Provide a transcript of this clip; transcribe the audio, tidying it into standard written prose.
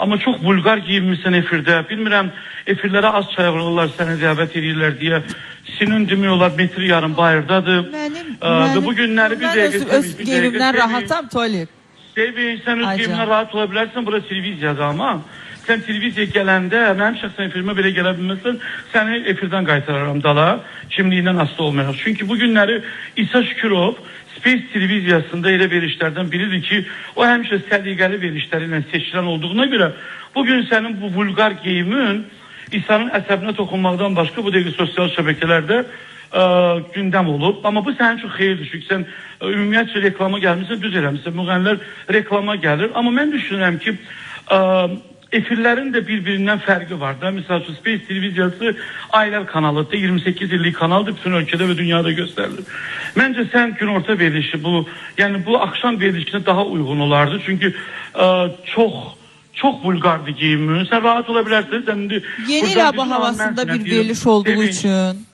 Amma çox vulqar geyinmisən efirdə. Bilmirəm, efirlərə az çağırırlar, səni dəvət edirlər deyə. Sinün demək olar metr yarım bayırdadır. Mənim, Və bu günləri bir mən dəqiqə öz, Sevin, öz bir dəqiqə geyimimdən Sevin. rahatam Tolik. Sevin, sən öz Ay geyimindən can. rahat ola bilərsən, bura televiziyada amma sən televiziyaya gələndə mənim şəxsən efirimə belə gələ bilməzsən, səni efirdən qaytararam dala, kimliyindən asılı olmayaraq. Çünki bu günləri İsa Şükürov Space televiziyasında elə verilişlərdən biridir ki, o həmişə səliqəli verilişləri ilə seçilən olduğuna görə bugün sənin bu vulqar geyimin İsa'nın əsəbinə toxunmaqdan başqa bu dəqiqə sosial şəbəkələrdə gündəm olub. Amma bu sənin üçün xeyirdir. Çünki sən ümumiyyətcə reklama gəlmirsən, düz eləmirsən. Müğənnilər reklama gəlir. Amma mən düşünürəm ki, efirlərin də bir-birindən fərqi var da. Misal üçün Space televiziyası ailələr kanalıdır. 28 illik kanaldır. Bütün ölkədə və dünyada göstərilir. Məncə sən günorta verilişi bu, yəni bu axşam verilişinə daha uyğun olardı. Çünki çox vulqardır geyimin. Sən rahat ola bilərsən. Sən indi Yeni il buradan hava düzün, amma mən havasında sənə bir deyirəm, veriliş olduğu Sevin, üçün.